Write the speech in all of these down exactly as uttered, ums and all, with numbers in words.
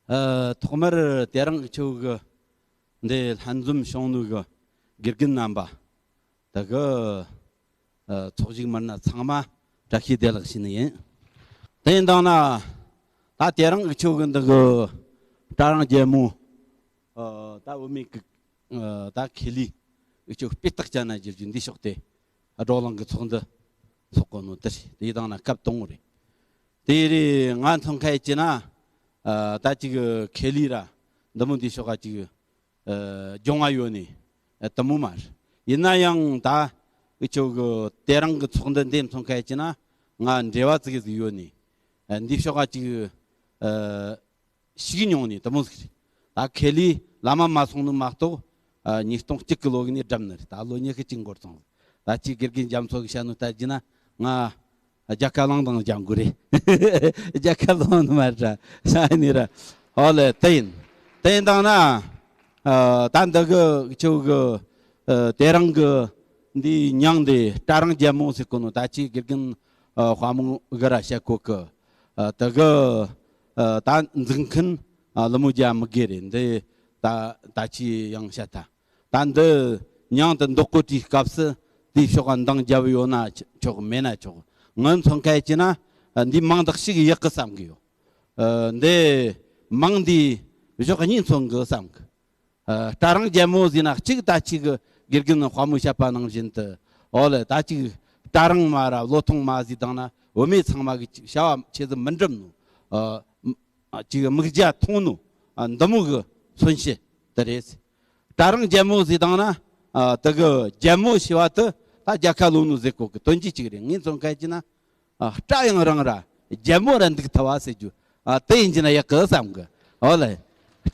ཨ། ཐོག་མར་དེ་རིང་གི་ཆོ་གི་འདི་ལྷན་འཛོམས་བྱུང་ནོ་གི་དགེ་རྒན་རྣམ་པ། ད་གི་ཨ་ཚོགས་ཞུགས་མི་སྣ་ཚང་མ་བཀྲ་ཤིས་བདེ་ལེགས་ཞུ་ནི་ཡིན། དེ་ཡིན་དང་ན་ད་དེ་རིང་གི་ཆོ་གི་འདི་གི་སྲ་རིང་རྒྱལ་མོ། ཨ་ད་བུད་མེད་ཀྱི་ཨ་ད་ཁེ་ལས་ཨུ་ཆོ་སྤུས་རྟགས་ཅན་ན་བསྒྱུར་རྒྱུ་འདི་ཕྱོགས་དེ་བགྲོ་གླེང་གི་ཚོགས་འདུ་འཚོགས་གོ་ནོ་དེ་རེད། དེ་དང་ན་སྐབས་དང་པོ་རེད། དེ་རེད། ང་མཚོན་ཁ་ཡིན་ན་ཨ་ད་ཅིག་ཁེ་ལས་ར་འདི་མོ་འདི་ཕྱོགས་ཀ་ཅིག་ཨ་སྦྱོང་བ་ཡོད་ནི་ཨ་དེ་མོ་མ་རེད། ཡིན་ན་ཡང་ད་ཨུ་ཆོ་གི་དེ་རིང་གི་ཚོགས་འདུ་འདི་མཚོན་ཁ་ཡིན་ན་ང་འབྲེལ་བ་ཙིག་ཟིག་ཡོད་ནི་ཨ་འདི་ཕྱོགས་ཀ་ཅིག་ཨ་ཞུགས་མྱོང་ནི་དེ་མོ་ཟིག་རེད། ད་ཁེ་ལས་བླ་མ་མ་སོང་ནི་མ་གཏོགས་ཨ་ཉིས་སྟོང་གཅིག་གི་ལོ་གི་ནས་བསྒྲུབས་ནི་རེད། ད་ལོ་ཉི་ཤུ་གཅིག་འགོར་སོང་། ད་ཅིག་དགེ་རྒན་རྒྱ་མཚོ་གི་བཤད་ནོ་ལྟར་གྱི་ན་ང་རྒྱལ་ཁ་བླངས་དང་སྦྱང་དགོས་རེད། རྒྱལ་ཁ་བླངས་ནི་མ་རེད་ས་ནི་ར། ཨོ་ལེ་དེ་ཡིན། དེ་ཡིན་དང་ན་ཨ་ད་འདི་གི་ཆོ་གི་ཨ་དེ་རིང་གི་འདི་མྱིང་འདི་སྲ་རིང་རྒྱལ་མོ་ཟེར་གོ་ནོ་ད་ཅིག་དགེ་རྒན་ཨ་དཔའ་མོ་གི་ར་བཤད་གོ་གི། ཨ་དེ་གི་ཨ་ད་འཛུགས་མཁན་ཨ་ལི་མོ་རྒྱ་མི་དགེ་རེད། འདི་ད་ད་ཅི་ཡང་བཤད་ཐལ། ད་འདི་མྱིང་དེ་འདོགས་གོ་དུས་སྐབས་སུ་དེའི་ཕྱོགས་ཀ་འདང་རྒྱབ་ཡོད་ན་ཆོག་མེད་ན་ཆོག་ངའི་མཚོན་ཁ་ཡིན་ན་ཨ་འདི་མིང་འདི་ཞིག་ཡག་གི་བསམ་གི་ཡོད། ཨ་འདི་མིང་འདི་ཕྱོགས་གཉིས་མཚོན་གི་བསམ་གི། ཨ་སྲ་རིང་རྒྱལ་མོ་ཟེར་ན་གཅིག་ད་ཅིག་གི་དགེ་རྒན་དཔའ་མོ་བཤད་པ་ནང་བཞིན་དུ་ཨོ་ལེ་ད་ཅིག་སྲ་རིང་མ་ར་ལོ་ཐུང་མ་ཟེར་དང་ན་བུད་མེད་ཚང་མ་གི་བྱ་བ་ཆེ་ཟིག་མི་འགྲུབ་ནོ། ཨ་ཅིག་མིག་རྒྱ་ཐུང་ནོ། ཨ་འདི་མོ་གི་མཚོན་བྱེད་དེ་རེད། སྲ་རིང་རྒྱལ་མོ་ཟེར་དང་ན་ཨ་དེ་གི་རྒྱལ་མོ་ཞེས་པ་དེ་ད་རྒྱལ་ཁ་ལོན་ནོ་ཟེར་གོ་གི་དོན་གྱི་གཅིག་རེད། ངའི་མཚོན་ཁ་ཡིན་ན་ཨ་སྲ་ཡང་རིང་ར་རྒྱལ་མོ་ར་འདུག་ཐུབ་བ་ཟེར་རྒྱུ་ཨ་དེ་ཡིན་གྱི་ན་ཡག་གི་བསམ་གི། ཨོ་ལེ།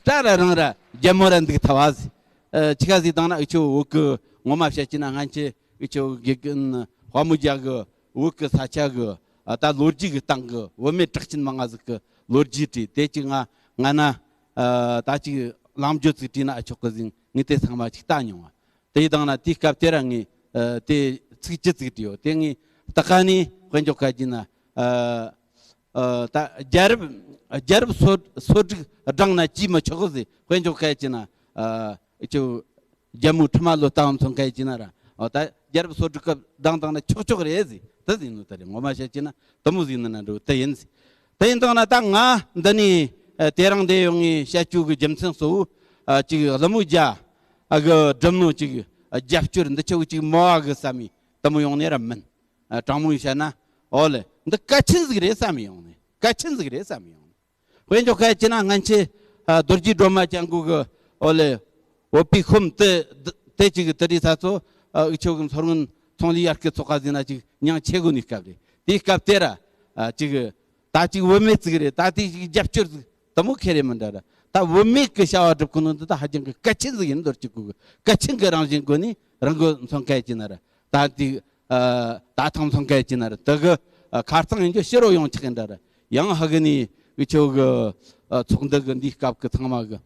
སྲ་ར་རིང་ར་རྒྱལ་མོ་ར་འདུག་ཐུབ་བ་ཟེར། ཨ་ཅི་ག་ཟེར་དང་ན་ཨུ་ཆོ་བོད་གི་ངོ་མ་བཤད་ཀྱི་ན་སྔན་ཆད་ཨུ་ཆོ་དགེ་རྒན་དཔའ་མོ་རྒྱ་གི་བོད་གི་ས་ཆ་གི་ཨ་ད་ལོ་རྒྱུས་གི་སྟེང་གི་བུད་མེད་གྲགས་ཅན་མང་ང་ཟིག་གི་ལོ་རྒྱུས་བྲིས། དེ་ཅིག་ང་ང་ན་ཨ་ད་ཅིག་ལམ་རྒྱུད་ཅིག་བྲིས་ན་ཨ་ཆོག་གི་ཟིག་ངས་དེ་ཚང་མ་ཅིག་ལྟ་མྱོང་བ། དེ་དང་ན་དེའི་སྐབས་དེ་ར་ངས་ཨ་དེ་ཚིག་ཅི་ཟིག་བྲིས་ཡོད། དེ་ངས་ལྟ་ག་ནས་དཔེ་འཇོག་ག་གྱིས་ན་ཨ་ཨ་ད་རྒྱལ་རབས་རྒྱལ་རབས་སོ་སོ་དྲུག་བགྲངས་ན་ཅིས་མི་ཆོག་ཟིག་དཔེ་འཇོག་ག་གྱིས་ན་ཨ་ཅོ། རྒྱལ་མོའི་ཁྲི་མ་ལོ་ལྟ་བུ་མཚོན་ཁ་ཡིན་ན་ར། འོ་ད་རྒྱལ་རབས་སོ་དྲུག་སྐབས་བདང་བཏང་ན་ཆོག་ཆོག་རེད་ཟེར། དེ་ཟིན་ནོ་ད་རེད། ངོ་མ་བཤད་ཀྱི་ན་དེ་མོ་ཟིན་ན་འགྲོ་དེ་ཡིན་ཟེར། དེ་ཡིན་དང་ན་ད་ང་འདི་ནས་ཨ་དེ་རིང་འདི་ཡོང་ངས་བཤད་རྒྱུ་གི་རྒྱུ་མཚན་གཙོ་བོ་ཨ་ཅིག་ལི་མོ་རྒྱ་ཨ་གི་སྒྲུབ་ནོ་ཅིག་ཨ་རྒྱབ་སྐྱོར་འདི་ཆོ་ཅིག་མོ་ཨ་གི་བསམ་མི་དེ་མོ་ཡོང་ནས་ར་མིན། ཨ་དྲང་མོ་བཤད་ན་ཨོ་ལེ་འདི་གལ་ཆེན་ཟིག་རེད་བསམ་མི་ཡོང་ནས། གལ་ཆེན་ཟིག་རེད་བསམ་མི་ཡོང་ནས། དཔེ་འཇོག་ག་ཡིན་ན་སྔན་ཆད་ཨ་རྡོ་རྗེ་སྒྲོལ་མ་ཅན་གོ་གི་ཨོ་ལེ། བོད་པའི་ཤོམ་དེ་དེ་ཅིག་གི་དེ་རིང་ས་ཚོ་ཨ་འུ་ཆོ་གི་མཚོ་སྔོན་ཚོང་ལས་ཡར་སྐུལ་ཚོགས་པ་ཟེར་ན་ཅིག་མྱིང་ཆེ་གོ་ནི་སྐབས་རེད། དེའི་སྐབས་དེ་ར་ཨ་ཅིག་ད་ཅིག་བུད་མེད་ཅིག་རེད། ད་དེ་ཅིག་རྒྱབ་སྐྱོར་ཟིག་དེ་མོ་ཁེ་རེ་མི་འདྲ་ར། ད་བུད་མེད་ཀྱི་བྱ་བ་སྒྲུབ་གོ་ནོ་འདི་ད་ཧ་ཅང་གི་གལ་ཆེན་ཟིག་ཡིན། རྡོ་རྗེ་གོ་གི་གལ་ཆེན་གི་རང་བཞིན་གོ་ནི་རང་གི་མཚོན་ཁ་ཡིན་ན་ར། ད་དེ་ཨ་ད་ཐང་མཚོན་ཁ་ཡིན་ན་ར་དེ་གི་ཨ་ཁ་རྩང་ཡིན་རྒྱུ་ཕྱི་རུ་ཡོང་ཆོག་གི་འདྲ་ར། ཡང་ཧ་གི་ནི་འུ་ཆོ་གི་ཨ་ཚོགས་འདུ་གི་འདིའི་སྐབས་གི་ཚང་མ་གི་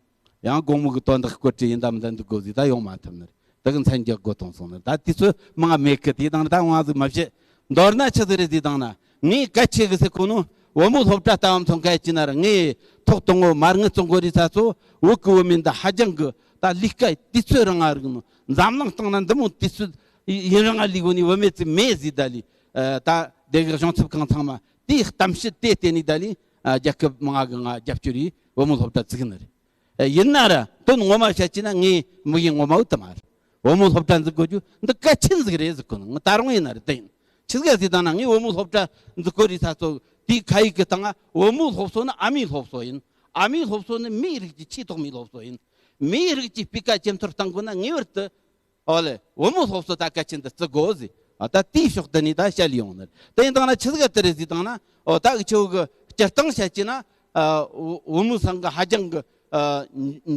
ཡང་དགོང་མོ་གི་དོན་དག་སྐོར་བྲིས་ཡིན་དམ་འདི་འདུག་དགོས་ཟིག་ད་ཡོང་མ་ཐུབ་ནི་རེད། དེ་གི་མཚན་རྒྱག་དགོས་དང་སོང་ནི་རེད། ད་དུས་ཚོད་མང་ང་མེད་གི། དེ་དང་ད་ང་ཟིག་མ་བཤད། མདོར་ན་ཆི་ཟིག་རེད་ཟེར་དང་ན་ངས་གལ་ཆེ་གི་ཟེར་གོ་ནོ་བུ་མོ་སློབ་གྲྭ་ལྟ་བུ་མཚོན་ཁ་ཡིན་ན་ར། ངས་ཐོག་དང་པོ་མ་དངུལ་བཙོང་གོ་རི་ས་ཚོ་བོད་གི་བུད་མེད་འདི་ཧ་ཅང་གི་ད་ལས་ཀ་དུས་ཚོད་རིང་ང་རིག་ནོ། འཛམ་གླིང་སྟེང་ན་འདི་མོ་དུས་ཚོད་ཡུན་རིང་ང་ལས་གོ་ནི་བུད་མེད་ཅིག་མེད་ཟེར། ད་ལི་ཨ་ད་དེ་གི་གཞུང་ཚབ་ཁང་ཚང་མ་དེའི་གཏམ་བཤད་དེ་བལྟས་ནི་ད་ལི་ཨ་རྒྱལ་ཁབ་མང་ང་གི་ང་རྒྱབ་སྐྱོར་ཡིས་བུ་མོ་སློབ་གྲྭ་བཙུགས་ནི་རེད། ཨེ་ཡིན་ན་ར་དོན་ངོ་མ་བཤད་ཀྱི་ན་ངའི་དམིགས་ཡུལ་ངོ་མ་བོ་དེ་མ་རེད། བུ་མོ་སློབ་གྲྭ་འཛུགས་དགོས་རྒྱུ་འདི་གལ་ཆེན་ཟིག་རེད་ཟེར་གོ་ནི། ང་ད་རུང་ཡིན་ན་རེད། དེ་ཡིན་ཆི་ཟིག་ཟེར་དང་ན་ངས་བུ་མོ་སློབ་གྲྭ་འཛུགས་དགོས་རི་ས་ཚོ་དེའི་ཁ་ཡིག་གི་སྟེང་ང་བུ་མོ་སློབ་གསོ་ནི་ཨ་མའི་སློབ་གསོ་ཡིན། ཨ་མའི་སློབ་གསོ་ནི་མིའི་རིགས་ཀྱི་ཆེས་ཐོག་མའི་སློབ་གསོ་ཡིན། མིའི་རིགས་ཀྱི་སྤུས་ཀ་ཇེ་མཐོར་གཏང་དགོས་ན་ངེས་པར་དུ་ཨོ་ལེ་བུ་མོ་སློབ་གསོ་ད་གལ་ཆེན་དུ་བརྩི་དགོས་ཟེར། ཨ་ད་དེའི་ཕྱོགས་དེ་ནས་ད་བཤད་ལས་ཡོང་ནི་རེད། དེ་ཡིན་དང་ན་ཆི་ཟིག་ག་དེ་རེད་ཟེར་དང་ན་ཨོ་ད་འུ་ཆོ་གི་སྤྱིར་བཏང་བཤད་ཀྱི་ན་ཨ་བུ་བུ་མོ་ཚང་གི་ཧ་ཅང་གི་ཨ་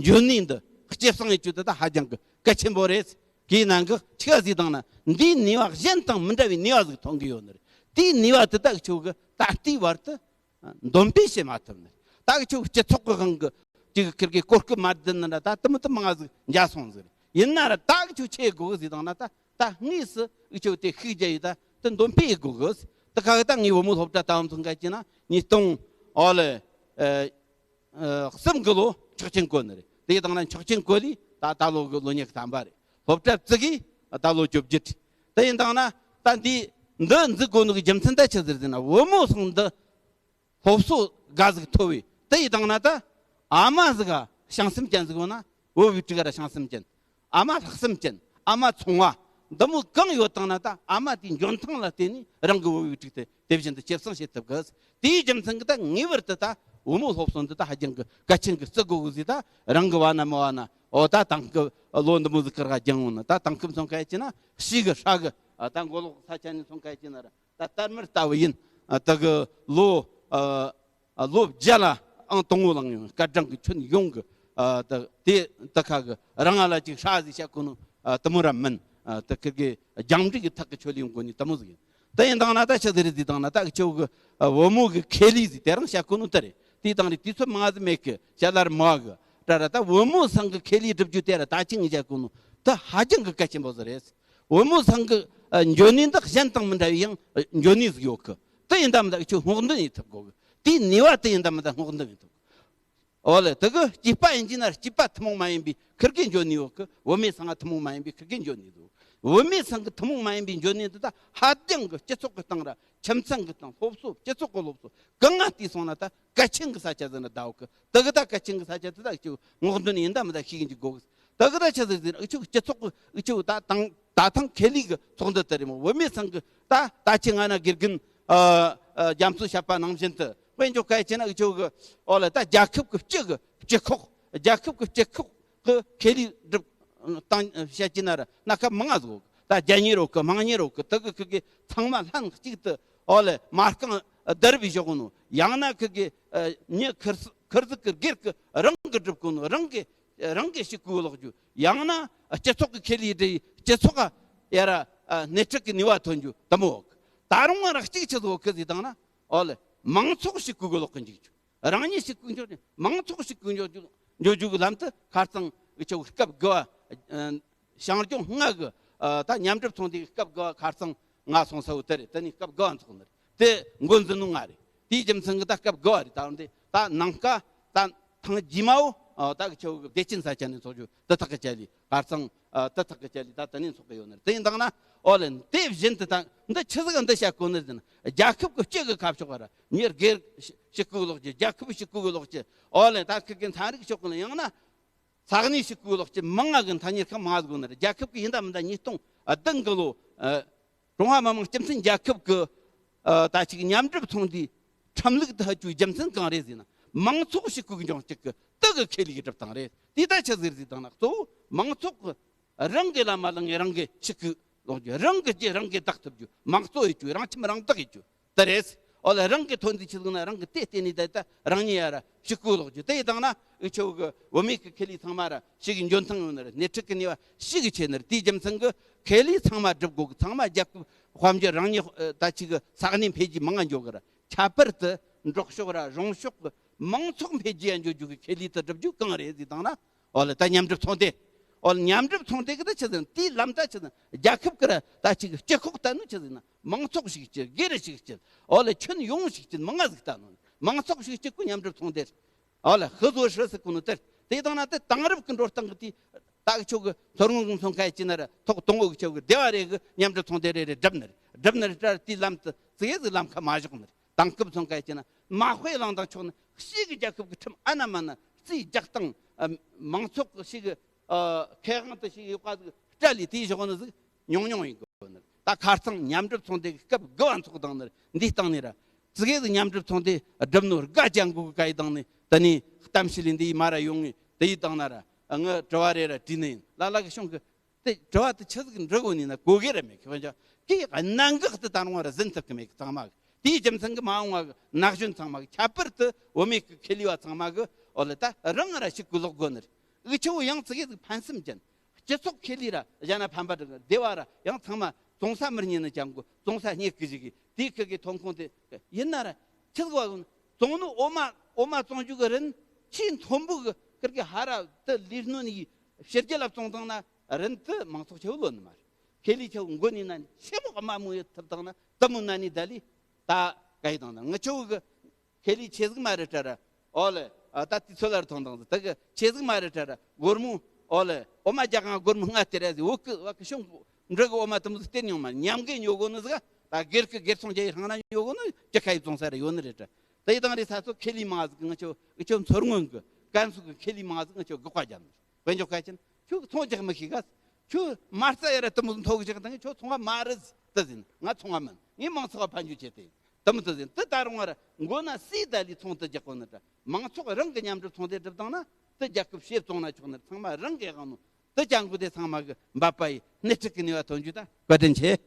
འཇོན་ནུས་འདི་སྐྱེད་སྲིང་ཡེད་རྒྱུ་དེ་ད་ཧ་ཅང་གི་གལ་ཆེན་པོ་རེད། དེའི་ནང་གི་ཆི་ག་ཟེར་དང་ན་འདིའི་ནུས་པ་གཞན་དང་མི་འདྲ་བའི་ནུས་པ་ཟིག་ཐོན་གི་ཡོད་ནི་རེད། དེའི་ནུས་པ་དེ་ད་འུ་ཆོ་གི་ད་ལྟའི་བར་དུ་འདོན་སྤེལ་བྱེད་མ་ཐུབ་ནི། ད་གི་ཆོ་སྤྱི་ཚོགས་ཀྱི་དབང་གི་ཅིག་ཁིར་གི་གོ་སྐབས་མ་བསྡུ་ན་ད་དུ་མི་དུ་མང་ཟིག་འཇའ་སོང་ཟིག་ཡིན་ན་ར་ད་གི་ཆོ་ཆེ་དགོས་གི་ཟིག་དང་ན་ད་ད་དངོས་སུ་གི་ཆོ་དེ་ཤུགས་རྒྱ་ཡི་ད་དུ་འདོན་སྤེལ་ཡི་དགོས་གི་ཟིག་ད་ག་གི་ད་ངའི་བུ་མོ་སློབ་གྲྭ་ད་བམ་ཚོ་འགའ་ཅི་ན་ཉིས་སྟོང་ཨོ་ལེ། ཨེ། ཨ་གསུམ་གི་ལོ་ཆོག་མཆན་བཀོད་ནི་རེད། དེ་ཡི་དང་ན་ཆོག་མཆན་བཀོད་ལི་ད་ད་ལོ་གི་ལོ་ཉི་ཤུ་ཐམ་པ་རེད། སློབ་གྲྭ་བཙུགས་གི་ད་ལོ་བཅོ་བརྒྱད་རེད། དེ་ཡིན་དང་ན་ད་འདི་འདི་འཛུགས་དགོས་ནི་གི་རྒྱུ་མཚན་ད་ཆི་ཟེར་ཟེར་ན། བུ་མོ་ཚང་འདི་སློབ་གསོ་དགའ་ཟིག་ཐོབ་བས། དེ་ཡི་དང་ན་ད་ཨ་མ་ཟིག་ག་བྱང་སེམས་ཅན་ཟིག་ཡོད་ན། བུ་བའི་ཕྲུ་གུ་ར་བྱང་སེམས་ཅན། ཨ་མ་ལྷག་བསམ་ཅན། ཨ་མ་ཚོང་བ། འདི་མོ་གང་ཡོད་དང་ན་ད་ཨ་མ་དེའི་འཇོན་ཐང་ལ་བརྟེན་ནས་རང་གི་བུ་བའི་ཕྲུ་གུ་དེ་དེ་བཞིན་དུ་སྐྱེད་སྲིང་བྱེད་ཐུབ་གི། དེའི་རྒྱུ་མཚན་གྱིས་ད་ངེས་པར་དུ་ད་བུ་མོ་སློབ་གསོ་འདི་ད་ཧ་ཅང་གི་གལ་ཆེན་གི་བརྩི་དགོས་གི་ཟིག། ད་རང་གི་བ་ན་མི་བ་ན་འོ་ད་དེང་སྐབས་ལོ་འདི་མོ་ཟིག་ཁར་ག་སྦྱངས་ཡོང་ན། ད་དེང་སྐབས་སོང་ཁ་ཡ་ཅི་ན་ཤི་གི་ཧྲ་གི། ད་མགོ་ལོག་ས་ཆ་ནས་སོང་ཁ་ཡ་ཅི་ན་ར། ད་དར་དམར་ལྟ་བུ་ཡིན། ཨ་ད་གི་ལོ་ཨ་ཨ་ལོ་བརྒྱ་ལ་ཨང་དང་པོ་ལངས་ཡོང་། སྐར་གྲངས་ཀྱི་ཁྱོན་ཡོངས་ཀྱི་ཨ་ད་དེ་ད་ཁ་གི་རང་ང་ལ་ཅིག་ཧྲ་ཟིག་བྱ་གོ་ནོ་ཨ་དེ་མོ་ར་མིན། ཨ་ད་ཁིར་གི་རྒྱང་འགྲིག་གི་ཐག་གི་ཆོད་ལེ་ཡོང་གོ་ནི་དེ་མོ་ཟིག་ཡིན། དེ་ཡིན་དང་ན་ད་ཆི་ཟིག་རེད་ཟིག་དང་ན། ད་གི་ཆོ་གི་ཨ་བུ་མོ་གི་ཁེ་ལི་ཟིག་དེ་རང་བྱ་གོ་ནོ་དེ་རེད། དེ་དང་རེད། དུས་ཚོད་མང་ཟིག་མེད་གི། བྱ་ལར་མ་གི་ད་ར་ད་བུ་མོ་ཚང་གི་ཁེ་ལི་སྒྲུབ་རྒྱུ་དེ་ར་ད་ཅིག་ངས་བྱ་གོ་ནོ་ད་ཧ་ཅང་གི་གལ་ཆེན་པོ་ཟིག་རེད། བུ་མོ་ཚང་གི་ཨ་འཇོན་ནུས་འདི་གཞན་དང་མི་འདྲ་བའི་ཡང་འཇོན་ནུས་ཟིག་ཡོད་གི། དེ་ཡིན་དམ་ད་ཁྱོད་སྔོག་འདོན་ཡེད་ཐུབ་དགོས་གི། དེའི་ནུས་པ་དེ་ཡིན་དམ་ད་སྔོག་འདོན་ཡེད་ཐུབ་གི། འོ་ལེ། དེ་གི་སྐྱེས་པ་ཡིན་གྱི་ན་ར་སྐྱེས་པ་ཐུན་མོང་མ་ཡིན་པའི་ཁིར་གི་འཇོན་ནུས་ཡོད་གི། བུད་མེད་ཚང་ང་ཐུན་མོང་མ་ཡིན་པའི་ཁིར་གི་འཇོན་ནུས་འདུག། བུད་མེད་ཚང་གི་ཐུན་མོང་མ་ཡིན་པའི་འཇོན་ནུས་འདི་ད་ཧ་ཅང་གི་སྤྱི་ཚོགས་ཀྱི་སྟེང་ར་ཁྱིམ་ཚང་གི་སྟེང་སློབ་གསོ་སྤྱི་ཚོགས་ཀྱི་སློབ་གསོ་གང་ང་བལྟས་སོང་ན་ད་གལ་ཆེན་གི་ས་ཆ་ཟིག་ན་ད་ཡོད་གི། དེ་གི་ད་གལ་ཆེན་གི་ས་ཆ་དེ་ད་ཁྱོད་སྔོག་འདོན་ཡིན་དམ་ད་ཤེས་གི་འཇུག་དགོས་གི། ད་གི་ད་ཆི་ཟིག་ཟེར་ན། འུ་ཆོ་སྤྱི་ཚོགས་ཀྱི་འུ་ཆོ་ད་དང་ད་ཐང་ཁེ་ལི་གི་ཚོགས་འདུ་དེ་རེད་མོ། བུད་མེད་ཚང་གི་ད་ད་ཆི་ང་ན་དགེ་རྒན་ཨ་ཨ་རྒྱ་མཚོ་བཤད་པ་ནང་བཞིན་དུ་དཔེ་འཇོག་གལ་ཆེ་ན། འུ་ཆོ་གི་འོ་ལེ་ད་རྒྱལ་ཁབ་ཀྱི་སྤྱི་གི་སྤྱི་ཁོག་རྒྱལ་ཁབ་ཀྱི་སྤྱི་ཁོག་གི་ཁེ་ལི་སྒྲུབ་སྟངས་བཤད་ཀྱི་ན་ར་སྣ་ཁ་མང་ང་ཟིག་ཡོད་གི། ད་རྒྱ་ཉེ་རོག་གི་དམངས་ཉེ་རོག་གི་དེ་གི་ཁི་གི་ཚང་མ་ལྷན་གཅིག་ཏུ་འོ་ལེ་མ་རྐང་བརྡར་བའི་ཞོག་ནོ། ཡང་ན་ཁི་གི་ཨ་མྱི་ཁིར་ཁིར་ཟིག་གི་སྒེར་གི་རང་གི་སྒྲུབ་གོ་ནོ། རང་གི་རང་གི་ཤི་ཀུ་ལོག་རྒྱུ། ཡང་ན་སྤྱི་ཚོགས་ཀྱི་ཁེ་ལི་འདྲི་སྤྱི་ཚོགས་ཡ་ར་ཨ་སྣེ་ཁྲིད་ཀྱི་ནུས་པ་ཐོན་རྒྱུ་དེ་མོ་ཡོད་གི། ད་རུང་ང་ར་གཅིག་ཆི་ཟིག་ཡོད་གི་ཟིག་དང་ན། འོ་ལེ་མང་ཚོགས་ཤི་ཀུ་གི་ལོག་གི་འཇུག་རྒྱུ། རང་ཉིད་ཤི་ཀུ་འཇོག་རྒྱུ། མང་ཚོགས་ཤི་ཀུ་འཇོག་རྒྱུ་འཇོག་རྒྱུ་གི་ལམ་དུ་ཁ་རྩང་གི་ཆོ་སྐབས་དགུ་བ། ཨ་ཞིང་ལྗོངས་ལྔ་གི་ཨ་ད་མཉམ་སྒྲུབ་ཚོགས་འདུའི་སྐབས་དགུ་བ་ཁ་རྩང་ང་སོང་ས་བོ་དེ་རེད། དེ་ནས་སྐབས་དགུ་བ་འཚོགས་ནི་རེད། དེ་འགོ་འཛིན་ནོ་ང་རེད། དེའི་རྒྱུ་མཚན་གྱིས་ད་སྐབས་དགུ་བ་རེད། ད་འདི་ད་ནངས་ཀ་ད་ཐེངས་རྗེས་མ་བོ་ཨ་ད་གི་ཆོ་གི་བདེ་ཆེན་ས་ཆ་ནས་འཚོགས་རྒྱུ་དེ་ཐག་གི་ཆད་ལི། ཁ་རྩང་ཨ་དེ་ཐག་གི་ཆད་ལི་ད་དེ་ནས་འཚོགས་གི་ཡོད་ནི་རེད། དེ་ཡིན་དང་ན་འོ་ལེ་དེ་བཞིན་དུ་ད་འདི་ཆི་ཟིག་འདི་བཤད་གོ་ནི་རེད་ཟེར་ན། རྒྱལ་ཁབ་ཀྱི་སྤྱི་གི་ཁ་ཕྱོགས་ར་མྱི་སྒེར་ཤི་ཀུ་ལོག་རྒྱུ། རྒྱལ་ཁབ་ཤི་ཀུ་གི་ལོག་རྒྱུ། འོ་ལེ་ད་ཁི་གི་ཚན་རིག་ཕྱོགས་གི་ཡང་ན་ས་གནས་ཤི་ཀུ་ལོག་རྒྱུ་མང་ང་གི་ཐ་སྙད་ཁ་མང་ཟིག་ནི་རེད། རྒྱལ་ཁབ་ཀྱི་ཡིན་ད་མིན་ད་ཉིས་སྟོང་བདུན་གི་ལོ་ཨ་ཀྲུང་ཧྭ་མི་དམངས་སྤྱི་མཐུན་རྒྱལ་ཁབ་ཀྱི་ཨ་ད་ཅིག་མཉམ་སྒྲུབ་ཚོགས་འདུའི་ཁྲིམས་ལུགས་དེ་ཧ་ཅུའི་རྒྱུ་མཚན་གང་རེད་ཟེར་ན། མང་ཚོགས་ཤི་ཀུ་གི་འབྱུང་རྒྱུ་གི་དེ་གི་ཁེ་ལི་གི་སྒྲུབ་སྟངས་རེད། དེ་ད་ཆི་ཟིག་ཟིག་དང་ན། གཙོ་བོ་མང་ཚོགས་གི་རང་གི་ལམ་མ་ལངས་ངེ་རང་གི་ཤི་ཀུ་ལོག་རྒྱུ། རང་གི་རྒྱུ་རང་གི་བདག་ཐུབ་རྒྱུ། མང་གཙོ་ཡེད་རྒྱུ། རང་ཁྱིམ་རང་བདག་ཡེད་རྒྱུ་དེ་རེད། འོ་ལེ་རང་གི་ཐོན་དུས་ཆི་ཟིག་ན་རང་གི་དེ་བརྟེན་ནས་ད་ད་རང་ཉིད་ཡ་ར་ཤི་ཀུ་ལོག་རྒྱུ། དེ་ཡི་དང་ན་འུ་ཆོ་གི་བུད་མེད་ཀྱི་ཁེ་ལི་ཚང་མ་ར་ཤི་གི་འཇོན་ཐང་ཡོད་ནི་རེད། སྣེ་ཁྲིད་ཀྱི་ནུས་པ་ཤི་གི་ཆེ་ནི་རེད། དེའི་རྒྱུ་མཚན་གྱིས་ཁེ་ལི་ཚང་མ་སྒྲུབ་དགོས་གི། ཚང་མ་རྒྱལ་ཁབ་དཔལ་འབྱོར་རང་ཉིད་ཨ་ད་ཅིག་གི་ས་གནས་འཕེལ་རྒྱས་མང་ང་འགྱོ་གི་ར། ཁྱད་པར་དུ་འབྲོག་ཕྱོགས་ར་རོང་ཕྱོགས་ཀྱི་མང་ཚོགས་འཕེལ་རྒྱས་ཡ་འགྱོ་རྒྱུ་གི་ཁེ་ལི་དེ་སྒྲུབ་རྒྱུ་གང་རེད་ཟེར་དང་ན། འོ་ལེ་ད་མཉམ་སྒྲུབ་ཚོགས་སྡེ། འོ་ལེ་མཉམ་སྒྲུབ་ཚོགས་སྡེ་གི་ད་ཆི་ཟེར་ན། དེའི་ལམ་ད་ཆི་ཟེར་ན། རྒྱལ་ཁབ་ཀྱི་ར་ད་ཅིག་སྤྱི་ཁོག་ད་ནི་ཆི་ཟེར་ན། མང་ཚོགས་ཤིག་སྐྱིད། སྒེར་ཞིག་སྐྱིད། འོ་ལེ་ཁྱོན་ཡོངས་ཤིག་སྐྱིད། མང་ང་ཟིག་ད་ནོ། མང་ཚོགས་ཤིག་སྐྱིད་གོ་མཉམ་སྒྲུབ་ཚོགས་སྡེ། འོ་ལེ་ཧི་བཟོ་ཧྲི་ཟེར་གོ་ནོ་དེ། དེ་དང་ན་དེ་དེང་རབས་ཀྱི་འགྲོ་སྟངས་ཀྱི་དེ་ད་གི་ཆོ་གི་མཚོ་སྔོན་གི་མཚོན་ཁ་ཡེད་ན་ར་ཐོག་དང་པོ་གི་ཆོ་གི་སྡེ་བ་རེ་གི་མཉམ་སྒྲུབ་ཚོགས་སྡེ་རེ་རེ་བསྒྲུབས་ནི་རེད། བསྒྲུབས་ནི་རེད་ད་ར། དེའི་ལམ་དུ་ཙི་གེ་ཟིག་ལམ་ཁ་མ་ཞོག་ནི་རེད། དེང་སྐབས་སོང་ག་ཡེད་ན་མ་དཔེ་བླངས་དང་ཆོག་ནི། ཕྱི་གི་རྒྱལ་ཁབ་ཀྱི་ཁྲིམས་ཨ་ན་མ་ན་རྩིས་རྒྱག་སྟངས། ཨ་མང་ཚོགས་ཀྱི་ཕྱི་གི་ཨ་ཁེ་དབང་དུ་ཞིག་ཡོད་པ་ཟིག་སྤྲད་ལས་དེའི་ཞོག་ནི་ཟིག་ཉུང་ཉུང་ཡིན་དགོས་ནི། ད་ཁ་རྩང་མཉམ་སྒྲུབ་ཚོགས་སྡེ་གི་སྐབས་དགུ་བ་འཚོགས་དང་ནི་འདི་སྟེང་ནས་ར་ཙི་གེ་ཟིག་མཉམ་སྒྲུབ་ཚོགས་སྡེ་བསྒྲུབས་ནོ་དགའ་ཅན་གོ་གི། ག་ཡི་དང་ནི་དེ་ནས་གཏམ་བཤད་ལས་འདི་ཡི་མ་ར་ཡོང་ངེ་དེ་ཡི་དང་ན་ར་ངི་དྲི་བ་རེ་ར་དྲིས་ནི་ཡིན། ལ་ལ་གི་གཞུང་གི་དེ་དྲི་བ་དེ་ཆི་ཟིག་འདྲི་དགོས་ནི་ན་གོ་གི་ར་མེད་གི། འོན་ཀྱང་དེའི་གནད་འགག་དེ་ད་རུང་བ་ར་ཟིན་ཐུབ་གི་མེད་གི། ཚང་མ་གི་དེའི་རྒྱུ་མཚན་གི་མ་འོངས་བ་གི་ན་གཞོན་ཚང་མ་གི་ཁྱད་པར་དུ་བུད་མེད་གི་ཁེ་ལས་བ་ཚང་མ་གི་འོ་ལེ་ད་རང་ར་ཤི་ཀུ་ལོག་དགོས་ནི་རེད། འུ་ཆོ་ཡང་ཙི་གེ་ཟིག་ཕན་སེམས་ཅན། སྤྱི་ཚོགས་ཁེ་ལས་ར་གཞན་ན་ཕན་པ་འགྲིག་གི། སྡེ་བ་ར་ཡང་ཚང་མ་བཙོང་ས་མི་རྙེད་ནི་ཅང་གོ་བཙོང་ས་རྙེད་གི་ཞིག་གི། དེའི་ཁི་གི་ཐོན་ཁུངས་དེ་ཡིན་ན་ར་ཆི་ཟིག་བ་གི་བཙོང་ནོ། འོ་མ་འོ་མ་བཙོང་རྒྱུ་གི་རིན་ཆེས་མཐོན་པོ་གི་ཁིར་གི་ཧ་ར་དེ་ལས་སྣོན་ཡི་ཕྱི་རྒྱལ་ལ་བཙོང་དང་ན་རིན་དེ་མང་ཚོགས་ཆེ་བོ་ལོན་ནི་མ་རེད། ཁེ་ལས་ཆེ་བོ་མགོ་ནས་ན་ཆེ་མོ་དམའ་མོ་ཡོད་ཐུབ་དང་ན་དེ་མོ་ན་ནི་ད་ལི་ད་ག་ཡི་དང་ན་ངི་ཆེ་བོ་གི་ཁེ་ལས་ཆེ་ཟིག་མ་རེད་དྲ་ར། འོ་ལེ་ ཨ་ད་དེ་ཚོ་ལ་ར་ཐོང་དང་ཟིག་ད་གི་ཆེ་ཟིག་མ་རེད་དྲ་ར། སྒོར་མོ་ཨོ་ལེ་ཨོ་མ་རྒྱ་གང་སྒོར་མོ་ལྔ་སྟེར་ཡ་ཟིག་བོད་གི་བ་གི་ཤོང་འབྲུ་གི་ཨོ་མ་དུ་མོ་ཟིག་སྟེར་མྱོང་མ་མཉམ་གི་ཉོ་གོ་ནི་ཟིག་ད་སྒེར་གི་སྒེར་ཚོང་རྒྱག་ཡི་རང་ན་ཉོ་གོ་ནི་ཅི་ཁ་ཡི་བཙོང་ས་ར་ཡོད་ནི་རེད་དྲ། ད་ཡི་དང་རེ་ས་ཚོ་ཁེ་ལི་མ་ཟིག་ང་ཆོ་ང་ཆོ་མཚོ་སྔོན་གི་ཀན་སུའུ་གི་ཁེ་ལི་མ་ཟིག་ང་ཆོ་དགག་པ་རྒྱབ་ནི། དཔེ་འཇོག་ཁ་ཆེན་ཁྱོད་ཚོང་རྒྱག་མི་ཤེས་ག་ཁྱོད་མ་རྩ་ཡ་ར་དུ་མོ་མཐོ་གི་ཅིག་དང་ཁྱོད་ཚོང་བ་མ་རེད་དུ་ཟིན། ང་ཚོང་བ་མིན། ངས་མང་ཚོགས་ཕན་རྒྱུ་བྱེད་དེ་དུ་མོ་དུ་ཟིན། དུ་ད་རུང་བ་ར་མགོ་ན་སི་ད་ལི་ཚོང་དུ་རྒྱག་གོ་ནི་དྲ། མང་ཚོགས་རང་གི་མཉམ་སྒྲུབ་ཚོང་དེ་སྒྲུབ་བཏང་ན་དུ་རྒྱལ་ཁབ་ཕྱེ་བཙོང་ན་ཆོག་ནི་ཚང་མ་རང་གི་དབང་ནོ། དུ་ཅང་གུ་དེ་ཚང་མ་གི་འབབ་པ་ཡི་སྣེ་ཁྲིད་གི་ནུས་པ་ཐོན་རྒྱུ་ད་བཀའ་དྲིན་ཆེ།